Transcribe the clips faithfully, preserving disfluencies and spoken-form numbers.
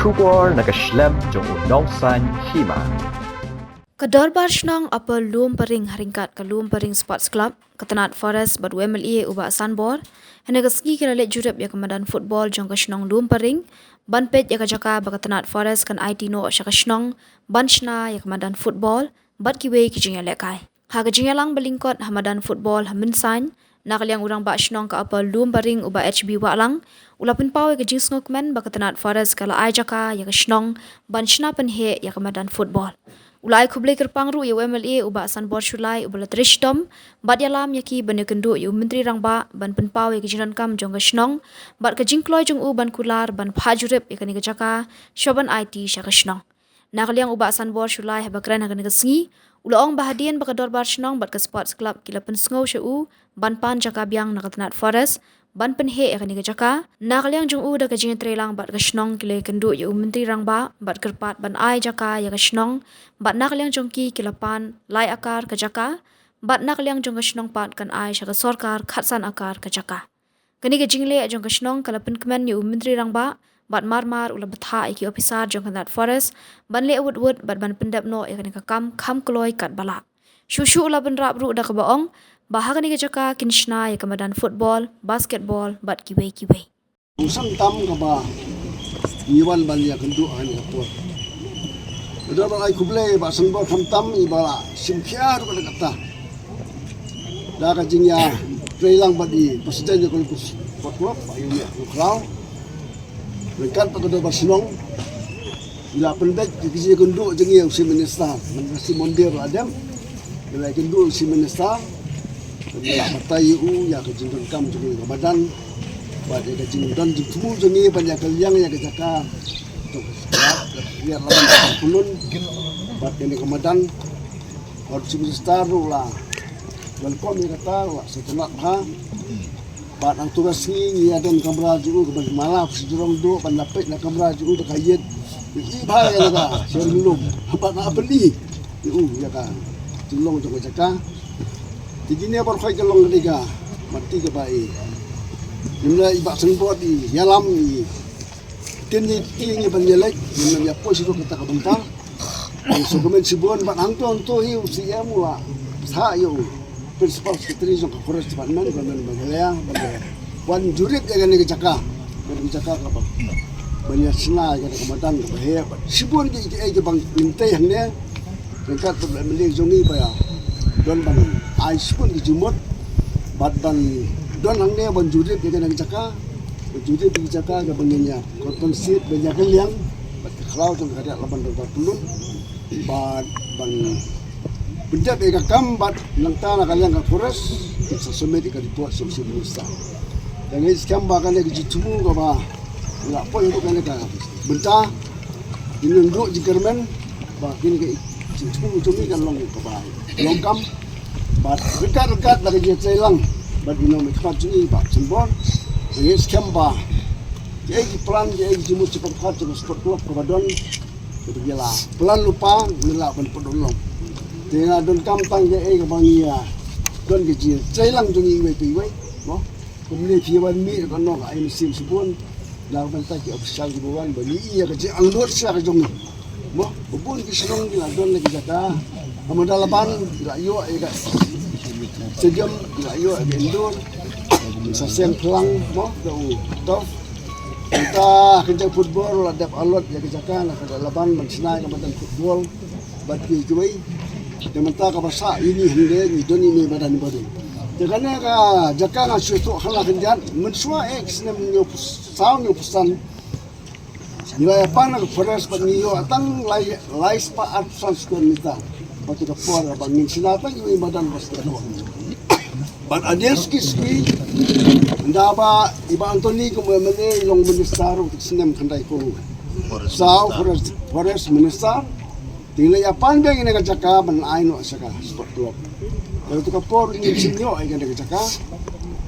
Khubor na ka shlem jong u Nongsaiñ Hima. Ka Dorbar Shnong Upper Lumparing ha ryngkat ka Lumparing Sports Club, ka Tnad Forest bad u M L A u Bah Sanbor, hynne ka sngi ki la leit jurip ïa ka madan football jong ka shnong Lumparing, ban peit ïa ka jaka ba ka Tnad Forest kan aiti noh sha ka shnong ban shna ïa ka madan football bad kiwei ki jingïalehkai. Ha ka jingïalang ba lyngkot ha madan football ha Mynsaiñ, na ka liang u Rangbah Shnong ka Upper Lumparing u Bah H B Wahlang u la pynpaw ïa ka jingsngewkmen ba ka Tnad Forest ka la ai jaka ïa ka shnong ban shna pynheh ïa ka madan football. U la ai khublei kyrpang ruh ïa u M L A u Bah Sanbor Shullai uba la trei shitom bad ïalam ïa ki ban ïakynduh ïa u Myntri Rangbah ban pynpaw ïa ka jingdonkam jong ka shnong bad ka jingkloi jong u ban kular ban phah jurip ïa kane ka jaka shwa ban aiti sha ka shnong. Na ka liang u Bah Sanbor Shullai haba kren ha kane ka sngi, u la ong ba hadien ba ka Dorbar Shnong bad ka Sports Club ki la pynsngew sha u ban pan jaka biang na ka Tnad Forest ban pynheh ïa kane ka jaka, na ka liang jong u da ka jingïatreilang bad ka shnong ki la ïakynduh ïa u Myntri Rangbah bad kyrpad ban ai jaka ïa ka shnong, bad na ka liang jong ki ki la pan lai akar ka jaka, bad na ka liang jong ka shnong pat kan ai sha ka sorkar khatsan akar ka jaka. Kane ka jingleh jong ka shnong ka la pynkmen ïa u Myntri Rangbah, bad mar mar u la bthah ïa ki ophisar jong ka Tnad Forest ban leh wut wut bad ban pyndep noh ïa kane ka kam kham kloi katba lah. Shuh shuh u la bynrap ruh da kaba ong ba ha kane ka jaka kin shna ïa ka madan football, basketball bad kiwei kiwei. U san tam kaba ngi wan ban ïakynduh ha kane ka por. Ka dei ban ai khublei Bah Sanbor khamtam iba la shim khia ruh ka kata. Da ka jingïatreilang bad i president jong ka Lukus Sport Club, Bah Ïewniah Khlaw. Ryngkat bad ka Dorbar Shnong, i la pynbeit ïa ka jingïakynduh jong ngi ïa u Chief Minister, man ka Shri Mondir Radem. I la ïakynduh ïa u Chief Minister, i la batai ïa u ïa ka jingdonkam jong ngi ka madan, bad ïa ka jingdon jingthmu jong ngi ban ïakylliang ïa ka jaka jong ka Ïar Laban Kulun bad kane ka madan. Bad u Chief Minister ruh u la welcome ïa kata, u la sngewtynnat bha. Bad hangto ka sngi ngi ïadon kamra jong u kaba ngi mala sha jrong duh ban la peit na kamra jong u da ka ïit. Ngi i bha ïa ka sha ri lum. Bad nga beli ïa u ïa ka jinglong jong ka jaka. Te kine baroh ka long ka dei ka mati kaba i, i mla i Bah Sanbor i ïalam i Kin ïa ki ngi ban ïaleit, ngi ban ïa poi sha kata ka bynta. Ngi sngewkmen shibun bad hangto hangto hi u C M u la sah ïa u Principal Secretary jong ka Forest Department, Government Meghalaya, ban ïa wan jurip ïa kane ka jaka. Kane ka jaka kaba ban ïa shna ïa kane ka madan kaba heh bad shibun ki, ki, kiba ngim tei hangne. Ryngkat bad u M L A jong ngi ba ïa don ban ai shibun ki jingmut bad ban don hangne ban jurip ïa kane ka jaka, ban jurip ïa ka jaka kaba ngin ïa compensate ban ïa kylliang bad ka khlaw jong ka Ïar Laban Dorbar Kulun bad ban pyndep ïa ka kam bad nangta na ka liang ka forest sa submit ïa ka report sha u Chief Minister. Te nga ngeit skhem ba kane ka jingthmu kaba ngi la poi haduh kane ka bynta, ngin ym duh jingkyrmen ba kine ki jingthmu jong ngi kan long kaba long kam. Bad ryngkat ryngkat da ka jingïatreilang bad i nongmihkhmat jong ngi Bah Sanbor, nga ngeit skhem ba kiei ki plan, kiei ki jingmut jingpyrkhat jong ka sport club kaba don, kaba ngi la plan lypa, ngi lah ban pyndonkam. Te nga donkam tang kiei kaba ngi ïa don ka jingïatreilang jong ngi iwei pa iwei, mo. Kumne phi wan mih ka nong ai mynsiem shibun na ka bynta ki official kiba wan ba ngi ïa ka jingangnud sha ka jong ngi. Mo, ba bun ki shnong ki la don la ki jaka. Ha Madan Laban ki la ïoh ïa ka stadium, ki la ïoh ïa ka indoor. Sa seng phlang mo da u turf. Kita ka jaka football la dep allot ïa ka jaka na ka Laban ban shna ïa ka madan football. Bad kiwei kiwei. Te mynta kaba sah ïa ngi hangne ngi don ïa ngi madan bad. Te kane ka jaka nga shu ïathuh khala khyndiat mynshuwa eh ki snem hynñiew saw hynñiew phew san. Ngi la ïa pan na ka forest bad ngi ïoh tang lai, lai spah arphew san square meter. Bad te ka por ba ngin shna tang ïa i madan basketball. Bad hadien suki suki, ynda ba i Bah Anthony kum u M L A i long minister ruh te ka snem khyndai phew saw, forest, forest minister. Te ngi la ïa pan biang ïa kane ka jaka ban ai noh sha ka sport club. Ïa kata ka por ngin shim ïoh ïa kane ka jaka.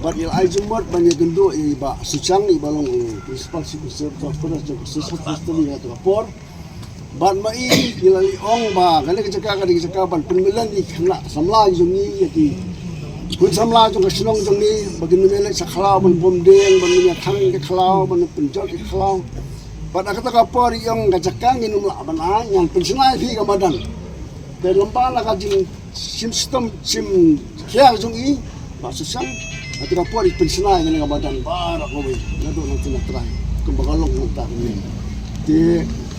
Bad ngi la ai jingmut ban ïakynduh ïa i Bah Suchang iba long u principal secretary, forest secretary ïa kata ka por. Bad ma i ngi la leh ong ba kane ka jaka ka dei ka jaka ban pynmlien ïa ki khynnah samla jong ngi, ïa ki khun samla jong ka shnong jong ngi ba kin ym leit sha khlaw ban bom dieng, ban ym ïa thang ïa ki khlaw, ban ym pynjot ïa ki khlaw. Bad ha kata ka por i ong ka jaka ngin ym lah ban ai, ngan pynshna ïa phi ka madan. Te lem bad la ka jingshim shitom shim khia jong i, Bah Susan, ha kata ka por i pynshna ïa kane ka madan baroh kawei naduh nangtei na trai kumba ka long mynta ka niam. Te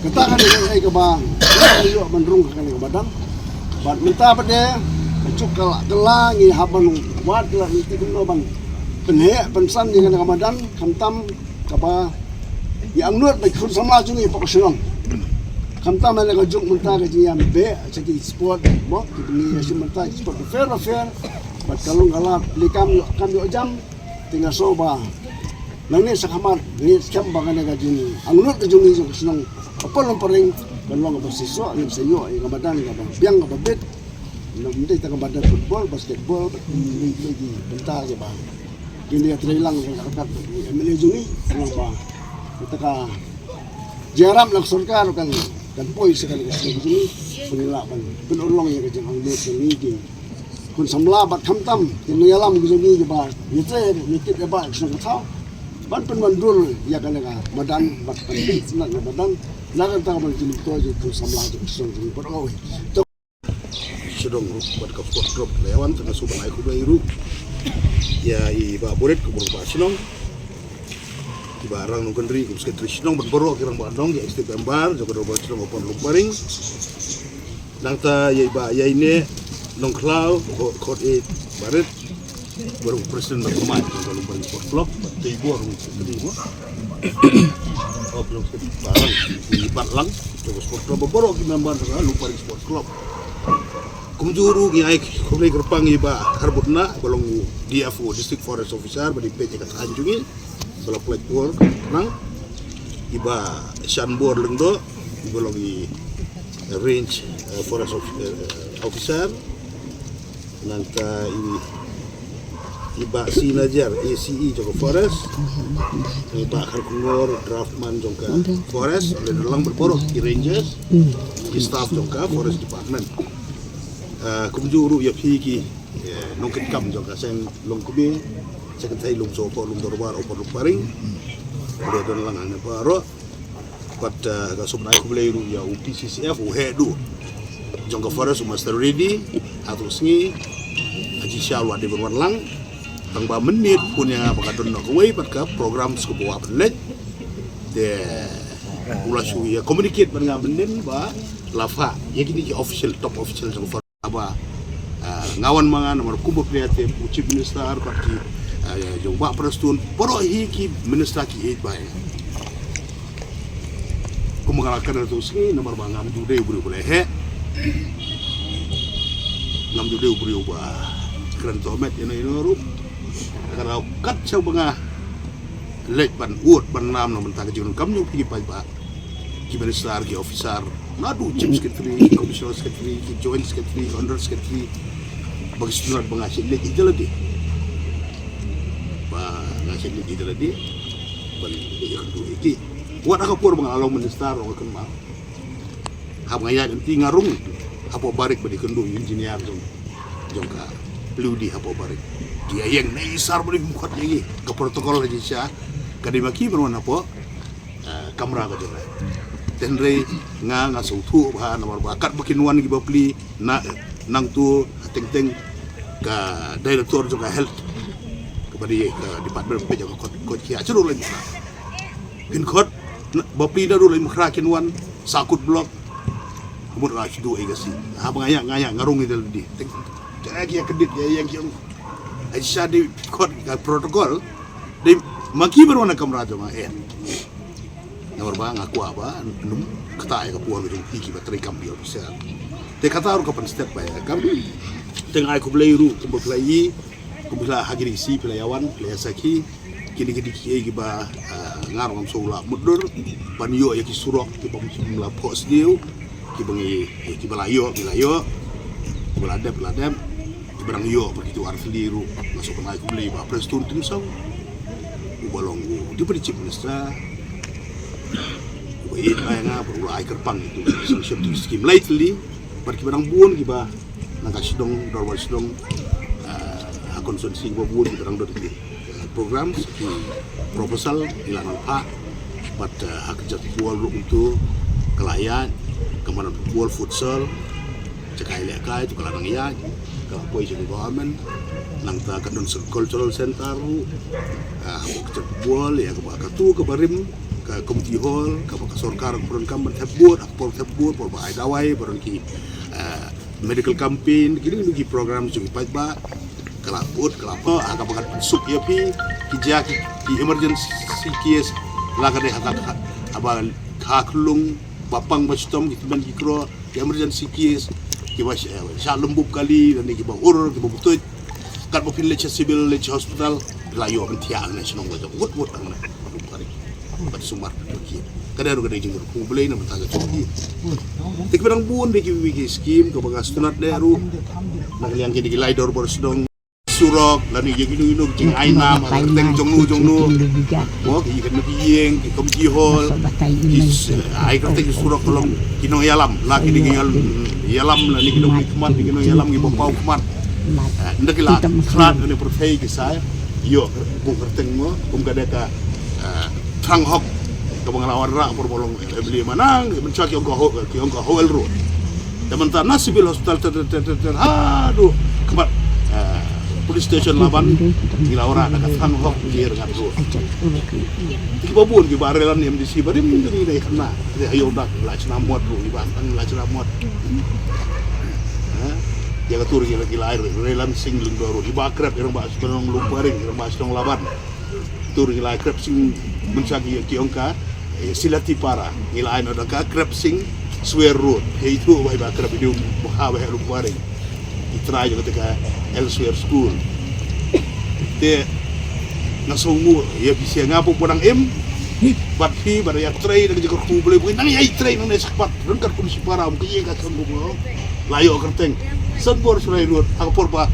kata ka dei ka ei kaba ïoh ban rung ha kane ka madan. Bad mynta pat de ka juk ka la, ka la ngi hap ban wad, ka la ngi tip kumno ban pynheh pynsan ïa kane ka madan, khamtam kaba ïa angnud bad khun samla jong ngi hapoh ka shnong. Khamtam ha kane ka juk mynta ka jingïam beh sha ki sport mo, kiba ngi ïa shim mynta ki sport bapher bapher. Bad ka long ka la plie kam ïoh kam ïoh jam. Te nga sngew ba nangne sha khmat ngi skhem ba kane ka jingangnud ka jong ngi jong ka shnong Upper Lumparing kan long kaba shisha, ngin sa ïoh ïa ka madan kaba biang kaba bit. Namar dei tang ka madan football, basketball, bad ki bynta kiba kin ïa trei lang ka kat bad ki M L A jong ngi, namar ba kata ka jingïarap na ka sorkar kan, kan poi sha kane ka shnong jong ngi, pynlong ban pynurlong ïa ka jingangnud jong ngi ki khun samla bad khamtam ki nongïalam ki jong ngi kiba ngi trei ngi tip ïa ba ka shnong ka thaw ban pynwandur ïa kane ka madan bad pynbeit sngewbha ïa ka madan. Na kata ka ban jingmyntoi ki khun samla jong ka shnong jong ngi baroh kawei. Shnong ruh bad ka Sport Club Lewan, te nga sngewbha ban ai khublei ruh ïa i Bah Buret, ka bor ba shnong, i Bah Rang Nongkynrih kum secretary shnong, bad baroh ki rangbah shnong, ïa executive member jong ka dorbar shnong Upper Lumparing. Nangta ïa i Bah Ïaineh Nongkhlaw, khot, khot i Barit, baroh president bad kmai jong ka Lumparing Sport Club, bad te i bor ruh secretary mo. Oh, belum secretary. Barang i Bat Lang jong ka Sport Club, bad baroh ki member jong ka Lumparing Sport Club. Kumjuh ruh ngi ai khublei kyrpang ïa i Bah Harbutna, ba long u D F O, District Forest Officer, ba dei peit ïa ka thaiñ jong ngi, ba la pynlait por nang, i Bah Shanbor Lyngdoh, ba long i Range, eh, Forest of-, eh, Officer, nangta i, i Bah Sinajar, A C E jong ka Forest, i Bah Kharkongor, Draftman jong ka Forest, leh lang bad baroh ki Rangers, ki staff jong ka Forest Department. Ah, kumjuh ruh ïa phi ki, eh, nongkitkam jong ka seng Longkmie, Secretary Lum Sohpoh, Lum Dorbar, Upper Lumparing, leh don lang hangne baroh. Bad, eh, nga sngewbha ban ai khublei ruh ïa u P C C F, u heh duh jong ka Forest, u Master Reddy, ha tu sngi, ha jingshisha u la dei ban wan lang. Tang ba mynmiet u phone ïa nga ba ka don noh kawei pat ka program sha kaba u hap ban leit. Te u la shu ïa communicate bad nga mynnin ba la phah ïa kine ki official, top official jong ka Forest. Ba, ah, nga wan ma nga namar kumba phi la tip u Chief Minister bad ki, ah, ïa, jong Bah Prestone, baroh hi ki minister ki ïeit bha ïa nga. Kumba nga la kren ha tu sngi namar ba ngam ju dei u briew ba la heh. Ngam ju dei u briew ba kren tohmet ïano ïano ruh. Ka daw kat shaba nga leit ban ud ban nam na bynta ka jingdonkam jong phi ki paidbah, ki minister, ki officer, naduh chief secretary, ki commissioner secretary, ki joint secretary, ki honorary secretary, ba ki sngewthuh ba nga shait leit ïa lade, ba nga shait leit ïa lade ban ïakynduh ïa ki. Wat ha ka por ba nga la long minister ruh nga kynmaw, haba nga ïaid lynti nga rung hapoh barik bad ïakynduh ïa u engineer jong, jong ka W D hapoh barik. Ki ïa ïeng na i sar ba dei khot ïa ki, ka protocol ha jingshisha ka dei ma ki ban wan hapoh, eh, kamra ka jong nga. Te hynrei nga, nga sngewthuh bha namar ba katba kin wan ki bapli na, nangtu ha teng teng ka director jong ka health, kaba dei ka department ba peit ïa ka khot, khot ki ha shuh ruh lei mkhra. Phin khot bapli naduh lei mkhra kin wan, Sahkut block. Ka mut nga shu duh ïa ka sngi. Haba nga ïaid, nga ïaid, nga rung ïa lade. Teng, teng ki ïa kyndit, ïa, ïa ki ong, ai sha dei khot ka protocol. Dei ma ki ban wan ha kamra jong nga, eh. Namar ba nga kwah ba ym kata ïa ka por jong phi kiba trei kam phi officer. Te kata ruh ka pynstep ba ïa kam. Te nga ai khublei ruh kumba phi la ïohi, kumba phi la ha kine ki sngi phi la ïa wan, phi la ïa sakhi. Kine ki dei kiei kiba, ah, nga ruh ngam sngew lah mutdur ban ïoh ïa ki surok kiba ym la phohsniew, kiba ngi, kiba la ïoh ngi la ïoh, kiba la dep la dep, kiba dang ïoh bad kito ar tylli ruh. Nga sngewbha ban ai khublei ïa Bah Prestone Tynsong, uba long u Deputy Chief Minister, uba ïeit bha ïa nga bad u la ai kyrpang ïa kito ki sanction, kito ki skim lai tylli. Bad kiba dang bun kiba na ka shnong, dorbar shnong, ah, ha constituency kiba bun kiba dang don ki, ah, programs, ki proposal ki la nang phah. Bad, eh, ha ka jaka football ruh kumto, ka la ïaid, ka madan football, futsal, jaka ïalehkai to ka la nang ïaid, ka la poi sha ka government, nangta ka don sa ka cultural center ruh, eh, ha ka jaka football, ïa kaba katu kaba rim, ka community hall, kaba ka sorkar ka pyndonkam ban thep vote, ha ka por thep vote, por ba ai dawai, ba don ki, eh, medical campaign, kine kine ki program jong ki paidbah, ka la put, ka la put, ha kaba ngan pynsuk ïa phi, ki jia ki, ki emergency case, la ka dei ha ka, ha, haba ha khlung, ba pang ba shitom, ki tymmen ki kro, ki emergency case, kiba sh-, eh, shah lum bup kali, lane kiba ur, kiba butuit, katba phin leit sha civil, leit sha hospital, la ïoh ban thiah hangne shnong la jong, wut wut hangne. Bad sumar phi ki. Ka dei ruh ka dei jingkyrkhu U Blei na bynta ka jong ki. Te kiba dang bun de kiwei ki skim kaba nga sngewtynnat de ruh. Na ka liang kine ki lai dorbar shnong. Surok, lane ïa kino kino ki jingainam, ha ka kyrteng jong no jong no. Mo, ki ïa kano ki ïing, ki community hall, ki s-, ai kyrteng ki surok ka long ki nongïalam, la ki nongïal-, ïalam, lane ki nongmihkhmat, ki nongïalam kiba paw khmat. Eh, ynda ki la khlad kane pyrthei ki sa ïoh buh kyrteng mo, kum ka dei ka, eh, Thrang Hok, kaba nga la wanrah por ba long M L A ma nang, mynshuwa ki ong ka Ho-, ki ong ka Howell Road. Te mynta na Civil Hospital ter ter ter ter ter haduh khmat, eh, police station Laban, ngi la wanrah da ka Thrang Hok Jairangat Road. Kiba bun kiba re lan M D C barim jong ngi dei kane. Dei ha Ïewdah la shna mot ruh, iba tang la shna mot. Eh, ïa katu ruh ki la, ki la re lan Sing Lyngdoh ruh, iba krep ïa rangbah shnong Lumparing, ïa rangbah shnong Laban. Tur ngi la krep sing mynshuwa ki, ki ong ka, eh, Silatipara. Ngi la ai noh da ka krep sing Swer Road. Hei tu ba iba krep idu ba ha ba ha Lumparing. Ki trai jong kata ka Elsewhere School. Te nga sngewnguh ïa phi sha nga, pok ba dang im bad phi ba da ïa trei da ka jingkyrkhu U Blei, ba nang ïa trei nangne shakhmat ryngkat kum shipara, um ka ïing ka seng kum la ïoh kyrteng San Bor Shurai Road, ha ka por ba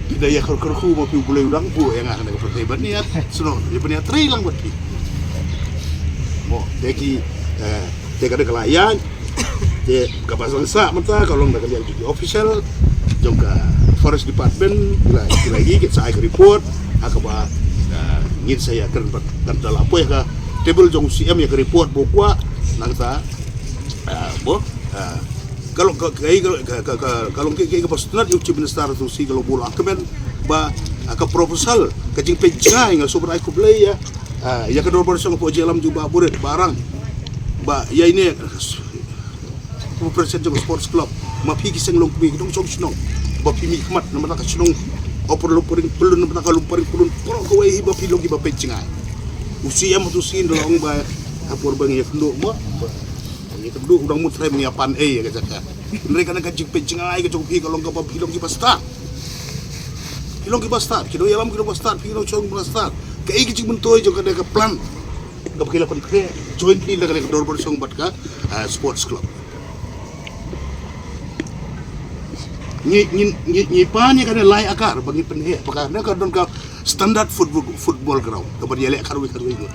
phi da ïa kyrkhu ma phi U Blei u dang buh ïa nga ha ka pyrthei ban ïa snoh ïa ban ïa trei lang bad phi. Mo, te ki, eh, te ka dei ka la ïaid. Te kaba sngewsih mynta ka long da ka liang ki official jong ka Forest Department, ki la, ki la ïa ki sa ai ka report ha kaba, eh, ngin sa ïa kren bad kan da la poi ha ka table jong C M ïa ka report ba u kwah nangta, eh, ba, eh, ka long ka, ka, ka, ka, ka, ka long ka, ka, kaba sngewtynnat ïa u Chief Minister tu shi ka long ba u la kmen ba, eh, ka proposal ka jingpeit jngai, nga sngewbha ai khublei ïa, eh, ïa ka dorbar shnong, ka pyrshah ïalam jong u Bah Buret Bahrang ba ïa ine u president jong ka sports club, ma phi ki seng longkmie ki nongshong shnong, ba phi mihkhmat na bynta ka shnong Upper Lumparing Pyllun, na bynta ka Lumparing Pyllun, baroh kawei hi ba phi long kiba peit jngai. U C M tu shisien da la ong ba ha por ba ngi ïakynduh mo, ba ngi ïakynduh u dang mut trai ba ngi ïa pan ei ïa ka jaka. Hynrei kane ka jingpeit jngai ka jong phi ka long kaba phi long kiba stad. Phi long kiba stad, ki nongïalam ki long ba stad, phi ki nongshong ba stad. Kaei ka jingmyntoi jong kane ka plan kaba ki la pyntrei jointly da kane ka dorbar shnong bad ka, eh, sports club. Ngi, ngi, ngi, ngi pan ïa kane lai akar ba ngi pynheh ba kane ka don ka standard football, football ground kaba ïaleh kharwei kharwei ngut.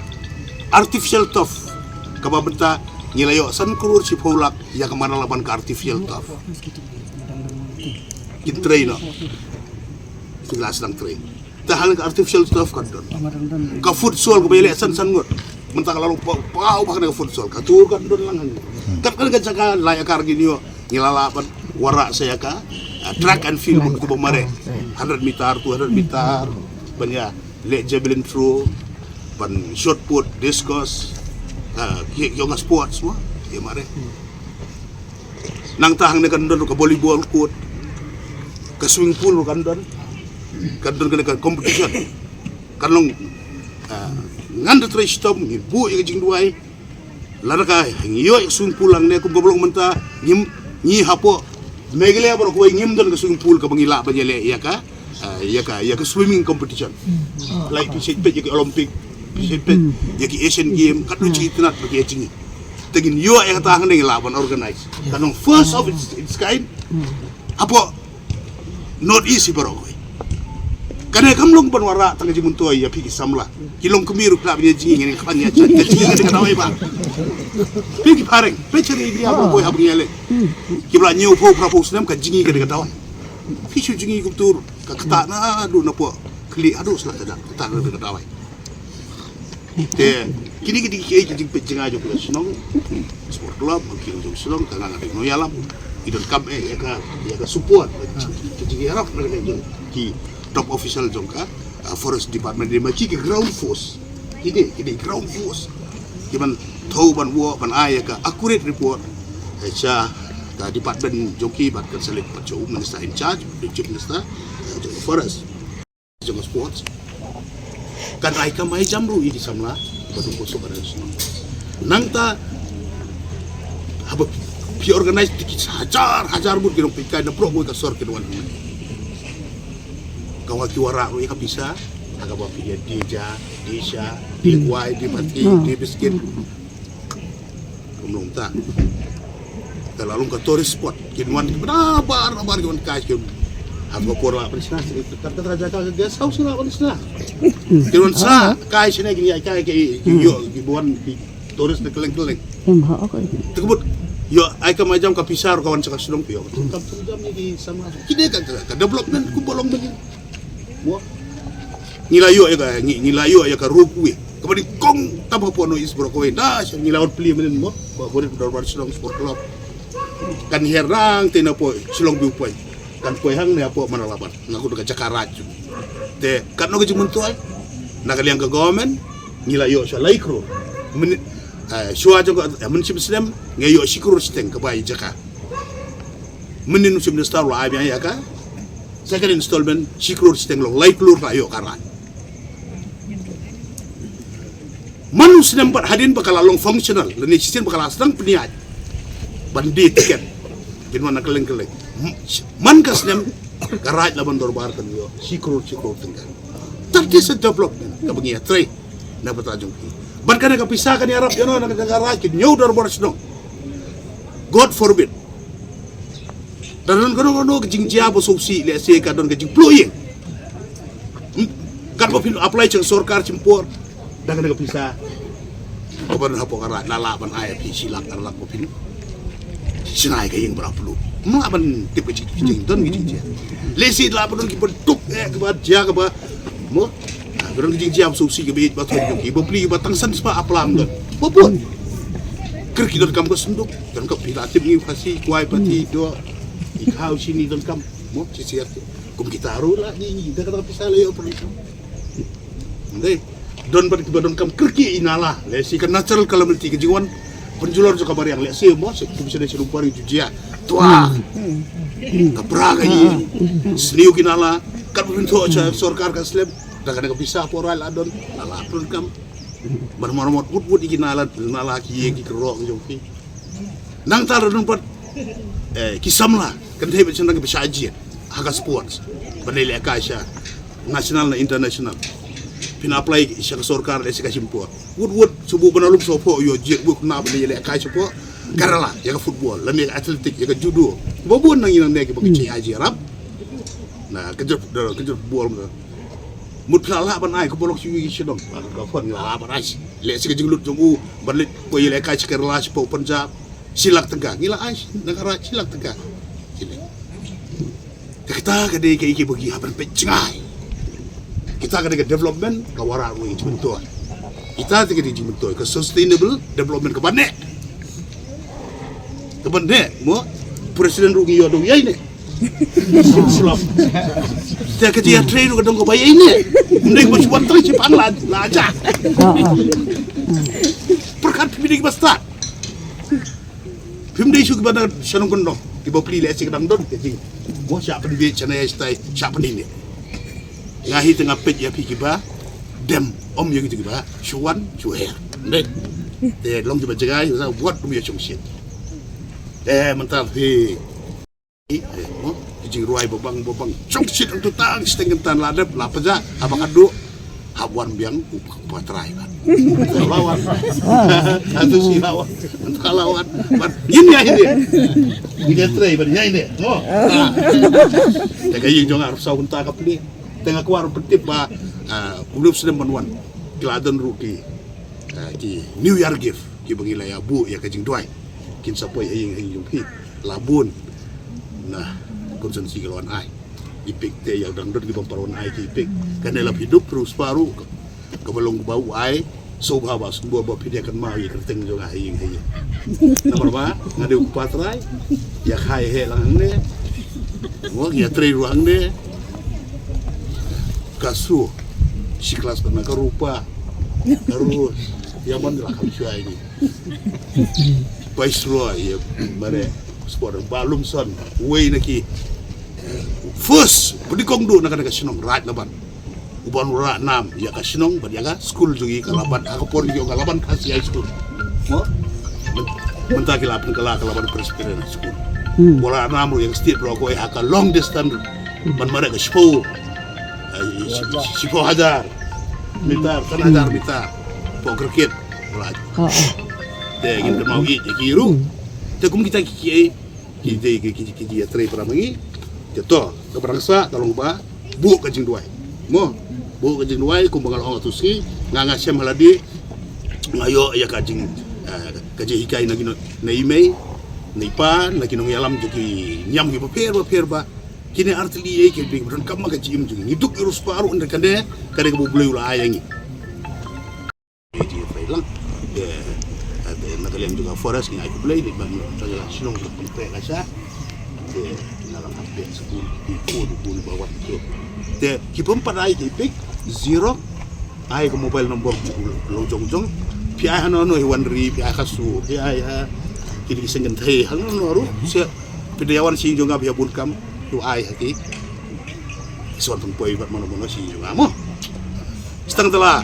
Artificial turf kaba mynta ngi la ïoh san klur shiphew lak ïa ka madan Laban ka artificial turf. Kin trei noh. Ki la sdang trei. Te hangne ka artificial turf kan don. Ka futsal kaba ïaleh san san ngut. Mynta ka la long paw paw ba kane ka futsal. Ka tur kan don lang hangne. Kat kane ka jaka lai akar ngin ïoh, ngi la lah ban wanrah sa ïa ka, ah, track and field ba katu ba mareh. Hundred meter, two hundred meter. Ban ïaleh javelin throw, ban shot put, discus. Ah, ki, ki ong ka sports mo, ïa mareh. Nangta hangne kan don ka volleyball court, ka swimming pool kan don, kan don kane ka competition. Kan long, ah, ngan da trei shitom, ngin buh ïa ka jingduwai. Lada ka ngi ïoh ïa ka swimming pool hangne kum kaba long mynta, ngim, ngi hapoh Meghalaya baroh kawei ngim don ka swimming pool kaba ngi lah ban ïaleh ïa ka, ah, ïa ka, ïa ka swimming competition. Like phi shait peit ïa ki Olympic, phi shait peit ïa ki Asian Game, katno jingïatynnad ba ki ïa jngi. Te ngin ïoh ïa kata hangne ngi lah ban organize. Kan long first of its, its kind hapoh North East hi baroh kawei. Kane kam long ban wanrah tang ka jingmyntoi ïa phi ki samla. Ki longkmie ruh ki lah ban ïa jngi, ngin khlaiñ ïa jngi, ka jngi kane ka dawai ba. Phi ki phareng, peit sha ri India baroh kawei haba ngi ïaleh. Kiba la hynñiewphew phraphew snem ka jngi kane ka dawai. Phi shu jngi kumtu ruh, ka ktah naduh napoh khlieh haduh sla kjat, ktah kane ka dawai. Te Kine ki dei ki, ki jingpeit jngai jong ka shnong, sport club, ki jong shnong, ka nga nga dei nongïalam. Ki donkam eh ïa ka, ïa ka support, ki jingïarap na ka jong ki top official jong ka, ah, forest department, dei ma ki, ki ground force. Ki dei, ki dei ground force. Ki ban thew ban wad ban ai ïa ka accurate report, eh, sha ka department jong ki bad kan sa leit pat sha u minister in charge, the chief minister, eh, jong ka forest. Jong ka sports. Kan ai kam ai jam ruh ïa ki samla ba dang khuslai ba dang shnong. Nangta haba phi organize te ki hajar hajar ngut ki nongpeitkai na baroh kawei ka sor kin wan. Ka wa ki wanrah ruh ïa ka pisa ha kaba phi ïa die ja, die sha, die kwai, die pati, die biscuit. Kumno mynta? Ka la long ka tourist spot. Kin wan ki bna bar bar kin wan kai kin. Ha ka por la ban sna, ka ka raja ka guest house la ban sna. Kin wan sna kai sna kin ïa kai ki, ki ïoh ki wan ki tourist na kylleng kylleng. Em ha, okay. Te ka mut ïoh ai kam ai jam ka pisa ruh ka wan sha ka shnong phi ïoh. Kam jam ni ki samla. Ki dei ka, ka, ka development kumba long mynnin. Mo. Ngi la ïoh ïa ka, ngi, ngi la ïoh ïa ka ropeway. Kaba dei kong tam hapoh North East baroh kawei. Na, ngi la wan plie mynnin mo. Ba, ba dei dorbar shnong sport club. Kan her nangta na hapoh Shillong View Point. Kan poi hangne hapoh Manalaban. Na kut ka jaka raj. Te katno ka jingmyntoi na ka liang ka government, ngi la ïoh sha lai klur. Mynnin, eh, shuwa jong ka, eh, mynshim snem ngi ïoh shi klur shiteng kaba ïa jaka. Mynnin u Chief Minister u la ai biang ïa ka second installment shi klur shiteng, long lai klur la ïoh ka raj. Man u snem pat hadien ba ka la long functional lane shisien ba ka la sdang pynïaid ban die tiket kin wan na kylleng kylleng. Man ka snem ka raj la ban dorbar kan ïoh shi klur shi klur tyngka. That is a development kaba ngi ïatrei na bynta jong phi. Bad kane ka pisa kan ïarap ïa no na ka raj kin ñiew dorbar shnong. God forbid. Da don kano kano ka jingjia ba sngewsih, lehse ka don ka jingpluh ïing. Hmm? Katba phin apply sha ka sorkar shim por. Da kane ka pisa kaba don hapoh ka raj la lah ban ai phi shi lak ar lak ba phin shna ïa ka ïing ba la pluh. Ym lah ban tip ka jing, jing don ka jingjia. Lehse la ba don ki bynta eh kaba jia kaba Mo, ah, ka don ka jingjia ba sngewsih kaba ïeit ba thoh jong ki bapli kiba tang san spah aplam don. Ba bun. Kyrkieh donkam ka synduk, donkam phi la tip ngi Khasi, kwai, pati, doh, i khaw shini donkam. Mo, shi siar ki. Kum kita ruh la ngi, ngi da kata ka pisa la ïoh pyrshah. Ndei, don bad kiba donkam kyrkieh i nala, lehse ka natural calamity ka jingwan pynjulor jong ka mariang, lehse mo, se kum shane sha Lumpur ju jia. Twa. Ka pra ka i. Sniew ki nala, katba phin thoh sha sorkar ka slem. Da kane ka pisa por ai la don, la la pyndonkam. Ban maramot wut wut ïa ki nala, nala ki ïing ki kyrroh ki jong ki. Nangta la don pat, eh, ki samla, kynthei bad shynrang kiba shah jied ha ka sports. Ban leh lehkai sha national na international. Phin apply sha ka sorkar lehse ka shim por. Wut wut shu buh ban lum sha pdeng ïoh jied wut na ban leh lehkai sha pdeng Kerala ïa ka football lane ïa ka athletic, ïa ka judo. Ba bun nangne nangne kiba ki jia jia rap. Na ka jop, ka jop football. Mut phi la lah ban ai, kumba long shu ïohi sha dong. Ka phone ngi la lah ban ai. Lehse ka jinglut jong u ban leit poi lehkai sha Kerala, sha Punjab. Shi lak tyngka. Ngi la ai na ka raj shi lak tyngka. Shi lak. Te kata ka dei kaei kaba ngi hap ban peit jngai. Kita ka dei ka development ka wanrah ruh ïa ka jingmyntoi. Kita te ka dei jingmyntoi ka sustainable development kaba neh. Kaba neh mo, president ruh ngi ïoh da u ïaineh. Slap. Te ka jingïatrei ruh ka dang kaba ïaineh. Ym dei ba shu wan tang shi pang la, la ja. Pyrkhat phi dei kiba stad. Phim dei shu kiba na sha nongkyndong kiba plie lehse ka dang don ka jing. Mo shah pynbiej shane shatai shah pynïaineh. Nga hi te nga peit ïa phi kiba dem, ym ïa kito kiba shu wan shu her. Ym dei. Te long kiba jngai, wat ym ïa shongshit. Te mynta phi, eh, mo, ki jingrwai babang babang. Shongshit hangto tang shiteng kyntan la dep la pjah, haba ka duh hap wan biang u pa, u patrai bad. Lawan. Hangto shi lawan. Hangto lawan. Bad ngin ïa hi dei. Ngin ïa trei bad ïaineh. Mo. Ah. Te ka ïing jong nga arphew saw kynta ka plie. Te nga kwah ruh pyntip ba, ah, u Nongpynim Snem ban wan. Ki la don ruh ki, ah, ki New Year gift kiba ngi la ïa buh ïa ka jingduwai. Kin sa poi ha ïing ha ïing jong phi. La bun na constituency ka la wan ai. I pick te ïa dang don ki bym pat wan ai ki i pick. Kane la phi dup pyrshah ruh kaba long ba u ai. So ba ba sumbo ba phi dei kan ma ïa kyrteng jong nga ha ïing ha ïing. Namar ba nga dei u kpa trai, ïa kha ïa heh lang hangne. Mo ïa trei ruh hangne. Ka shu shi klas ba na ka rupa. Ka ru ïa man la kam shu ai ni. Viceroy ïa mane sport ba lum son wei na ki first pdikong du na ka na ka shnong Raid Laban. Uban u rah nam ïa ka shnong bad ïa ka skul jong ngi ka Laban ha ka por ngi ka Laban Khasi High School. Mo mynta ki la pynkylla ka Laban Presbyterian School. Uban rah nam ruh ïa ka state bro ko ha ka long distance ban mare ka shiphew shiphew hajar mitar, san hajar mitar. Pok cricket. Te ngin kynmaw ïa ki ruh. Te kum kita ki ki Ki ji ki ji ki ji ïa trei para ma ngi. Te to ka ba rangsa ka long ba buh ka jingduwai. Mo buh ka jingduwai kum ba nga la ong atu sngi nga nga shem ha lade. Nga ïoh ïa ka jing ka jinghikai na ki na i mei na i pa na ki nongïalam jong ki niam ki bapher bapher ba kine artylli ei ki bik ba donkam ma ka jingim jong ngi duk i ruspa ruh na kane kane ka ba U Blei u la ai ïa ngi. Te na ka liang jong ka forest ngi ai khublei ïa ki ban shnong ka pynpek ka sha. Te na ka pynpek skul ki pun pun ba wat ki. Te ki pynpat ai ki pik zero ai ka mobile number lo jong jong. Phi ai hano no hi wan ri phi ai khasu phi ai ha ki di seng kynthei hano no ruh. Se phi da ïa wan sing jong nga phi ïa bun kam. Phi ai ha ki. Ki sa wan pynpoi bad mano mano sing jong nga mo. Stang tala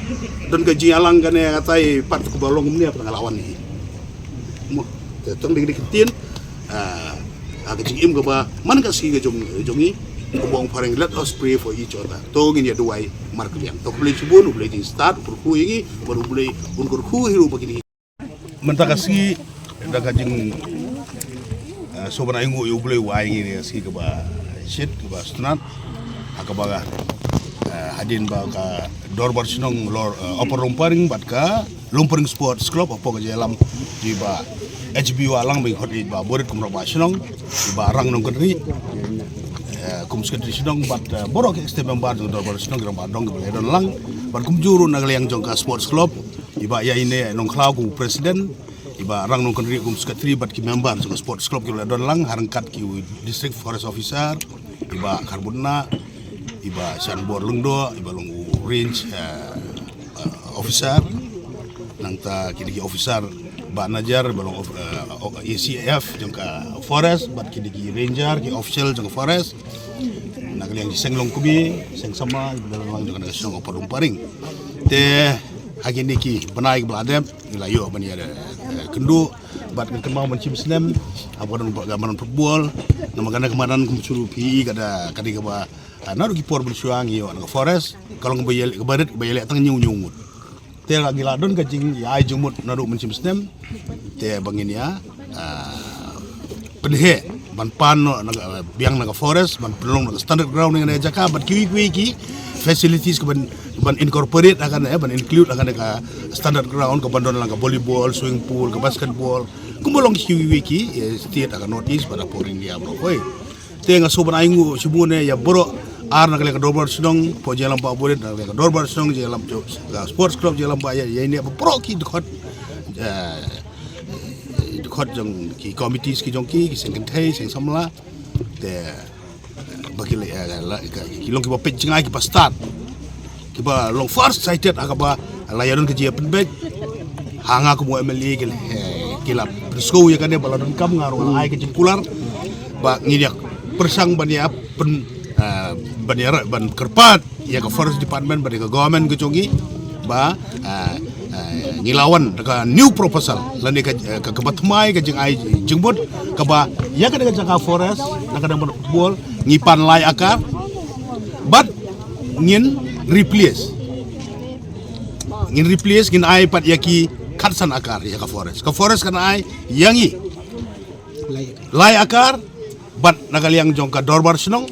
don ka jingïalang kane katai pat ka ba long kumne pat nga la wan hi. Mo te tang ding ding ktien. Ah, ka jingim ka ba man ka sngi ka jong jong ngi. Ka ba ong phareng let us pray for each other. To ngin ïa duwai markylliang. To khublei shibun U Blei jingstad u kyrkhu ïa ngi bad U Blei un kyrkhu hi ruh ba kine. Mynta ka sngi da ka jing eh, so ban ai nguh ïa U Blei u ai ngi ïa ka sngi kaba shit kaba stunat ha kaba eh, hadien ba ka dorbar shnong lor eh, Upper Lumparing bad ka Lumparing Sports Club hapoh ka jingïalam jong i Bah H B Wahlang ba i khot i Bah Borit kumno ba shnong i Bah Rang Nongkynrih eh, kum secretary shnong bad eh, baroh ki executive member jong dorbar shnong ki rangbah dong kiba la don lang bad kumjuh ruh na ka liang jong ka sports club i Bah Ïaineh Nongkhlaw kum president, i Bah Rang Nongkynrih kum secretary bad ki member jong ka sports club ki la don lang ha ryngkat ki district forest officer, i Bah Kharbutna, i Bah Shanbor Lyngdoh, i ba long u range eh, eh, officer, nangta ki dei ki officer Bah Najar, i ba long of- eh, A C F jong ka forest bad ki dei ki ranger ki official jong ka forest. Na ka liang ki seng longkmie, seng samla, i ba long jong ka shnong Upper Lumparing. Te ha kine ki bnai kiba la dep ngi la ïoh ban ïa kynduh bad ngi kynmaw ban shim snem ha ka madan football. Namar kane ka madan kum shu phi ka da ka dei kaba naduh ki por ban shuwa ngi ïoh na ka forest ka long ba ïaleh kaba rit ba ïaleh tang ñiew ñiew ngut. Te la ngi la don ka jing ïa ai jingmut naduh ban shim snem. Te ba ngin ïa pynheh ban pan noh na ka biang na ka forest ban pynlong na ka standard ground na ka jaka bad kiwei kiwei ki facilities ka ban ban incorporate ha kane ban include ha kane ka standard ground ka ban don lang ka volleyball, swimming pool, ka basketball kumba long kiwei kiwei ki state ha ka North East bad ha por India baroh kawei. Te nga sngewbha ban ai nguh shibun ïa baroh ar na ka liang ka dorbar shnong, hapoh jingïalam Bah Borit na ka liang ka dorbar shnong, jingïalam jong ka sports club, jingïalam Bah Ïaineh, baroh ki dkhot dkhot jong ki committees ki jong ki, ki seng kynthei seng samla. Te ba ki la ki long kiba peit jngai kiba stad kiba long far sighted ha kaba la ïa don ka jingïapynbeit. Ha nga kum u M L A ki la pynsngew ïa kane ba la donkam nga ruh nga ai ka jingkular ba ngin ïa pyrshang ban ïa pyn ban ïa ban kyrpad ïa ka forest department bad ïa ka government ka jong ngi ba ngi la wan da ka new proposal lane ka ka kaba thymmai ka jingai jingmut kaba ïa ka da ka jaka forest da ka da ban football ngi pan lai akar bad ngin replace ngin replace ngin ai pat ïa ki khatsan akar ïa ka forest ka forest kan ai ïa ngi lai akar bad na ka liang jong ka dorbar shnong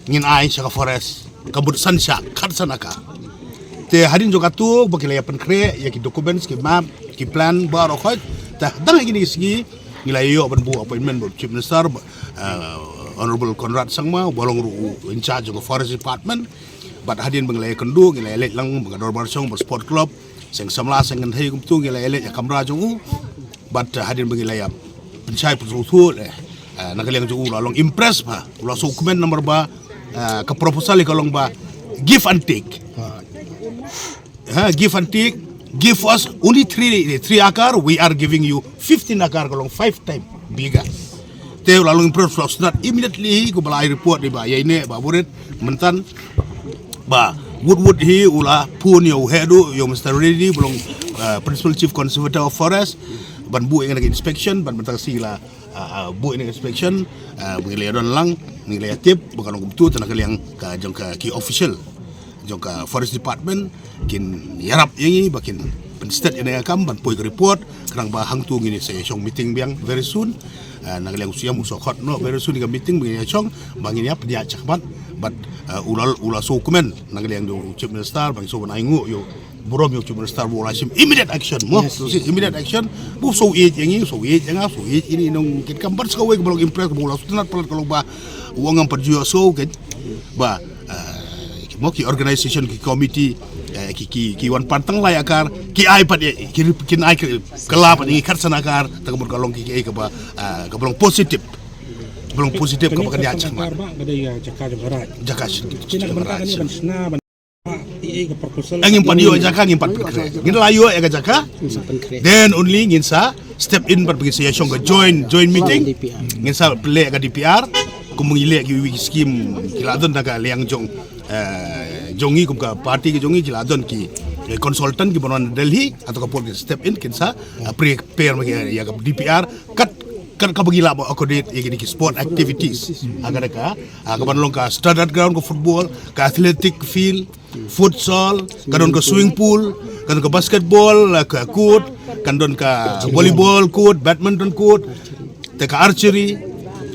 ngin ai sha ka forest ka mut san shah khatsan akar. Te hadien jong katu ba ki la ïa pynkhreh ïa ki documents ki map ki plan baroh khoit. Te dang ha kine ki sngi ngi la ïoh ban buh appointment bad Chief Minister Honorable Conrad Sangma ba long ruh in charge jong ka forest department. Bad hadien ba ngi la ïa kynduh ngi la ïa leit lang ba ka dorbar shnong ba sport club Seng samla seng kynthei kumtu ngi la ïaleit ïa kamra jong u. Bad hadien ba ngi la ïa pynshai pynrung thuh leh, na ka liang jong u la long impress bha, u la sngewkmen namar ba ka proposal ka long ba give and take. Ha, give and take. Give us only three, three acre, we are giving you fifteen acre, ka long five time bigger. Te u la long impress, u la sngewtynnat immediately hi, kumba la ai report hi ba ïa ine ba buret myntan ba wut wut hi u la phone ïa u head u, ïa u Mister Reddy ba long Principal Chief Conservator of Forest, ban buh ïa ka inspection, ban mynta shi la buh ïa ka inspection. Ba ngi la ïa don lang, ngi la ïa tip ba ka long kumtu, te na ka liang ka jong ka ki official jong ka Forest Department kin ïarap ïa ngi ba kin pynstet ïa ka kam ban poi ka report. Khnang ba hangtu ngin sa ïa shong meeting biang very soon. Na ka liang u Siem u sa khot noh very soon ïa ka meeting ba ngin ïa shong, ba ngin ïa pynïaid shakhmat. Bad u la, u la sngewkmen na ka liang jong u Chief Minister, ba ngi sngewbha ban ai nguh ïa u burom ïa u Chief Minister ba u la shim immediate action mo. Immediate action. Ba u sngewbha ïa ngi, u sngewbha ïa nga, u sngewbha ïa ini nongkitkam, bad sa kawei kaba long impress ba u la sngewtynnat palat ka long ba u ong ngam pat ju ïohsngew ba ki mo ki organization, ki committee, ki, ki, ki wan pan tang lai acre, ki ai pat ïa, ki, kin ai kylla pat ïa ngi khatsan acre, te ka mut ka long ki, ki ei kaba, kaba long positive. Kaba long positive kaba kan ïa chakma. Jaka shin. Ngim pat ïoh jaka, ngim pat pynkhreh. Ngin la ïoh ïa ka jaka, then only ngin sa step in, bad ngin sa ïa shong ka joint, joint meeting. Ngin sa pynleh ka D P R. Kum ngi leh kiwei ki scheme ki la don na ka liang jong, jong ngi kum ka party ka jong ngi, ki la don ki consultant kiba wan na Delhi, hato ka por ki step in kin sa prepare ma ki ïa ka D P R. Kat, kat kaba ngi lah ban accommodate ïa kine ki sport activities. Ha kane ka, ha kaban long ka standard ground ka football, ka athletic field, futsal, ka don ka swimming pool, ka don ka basketball ka court, ka don ka volleyball court, badminton court, te ka archery.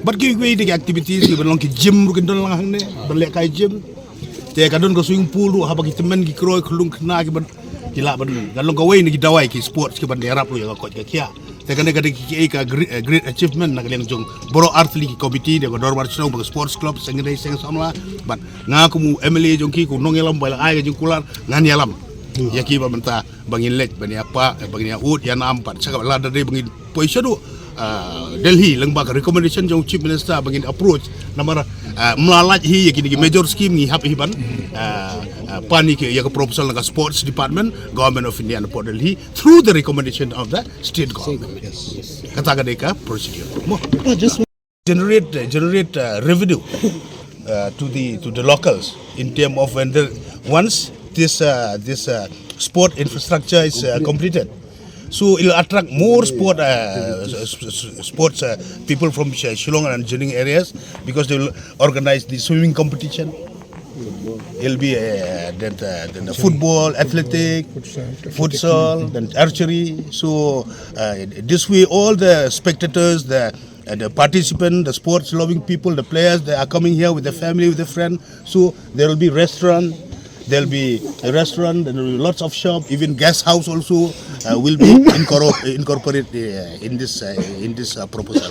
Bad kiwei kiwei de ki activities kiban long, ki gym ruh kin don lang hangne ban leh kai gym. Te ka don ka swimming pool ruh haba ki tymmen ki kroi khlung khna kiban, ki lah ban, ka long kawei na ki dawai ki sports kiban ïarap ruh ïa ka koit ka khiah. Te kane ka dei ka, ka great, great achievement na ka liang jong baroh artylli ki committee, da ka dorbar chnong, ba ka sports club, seng kynthei, seng samla. Bad nga kum u M L A jong ki, kum u nongïalam ba la ai ka jingkular, ngan ïalam ïa ki ba mynta ba ngin leit ban ïa pah, ba ngin ïa ud ïa nam pat, sa ka la da dei ba ngin poi shaduh Delhi lyngba ka recommendation jong Chief Minister ba ngin approach. Namar ym lah lait hi ïa kine ki major scheme ngi hap hi ban pan ïa ka proposal na ka sports department, Government of India na pdeng Delhi, through the recommendation of the state government. Kata ka dei ka procedure. Mo. Generate, generate revenue to the, to the locals in term of when the, once this, this sport infrastructure is completed. So it'll attract more sport, sports people from Shillong and adjoining areas, because they will organize the swimming competition. It'll be uh, then, uh, then the football, athletic, futsal, then archery. So uh, this way, all the spectators, the uh, the participant, the sports loving people, the players, they are coming here with the family, with the friend. So there will be restaurant, there'll be a restaurant, there will be lots of shop, even guest house also uh, will be incorpor- incorporated uh, in this uh, in this uh, proposal.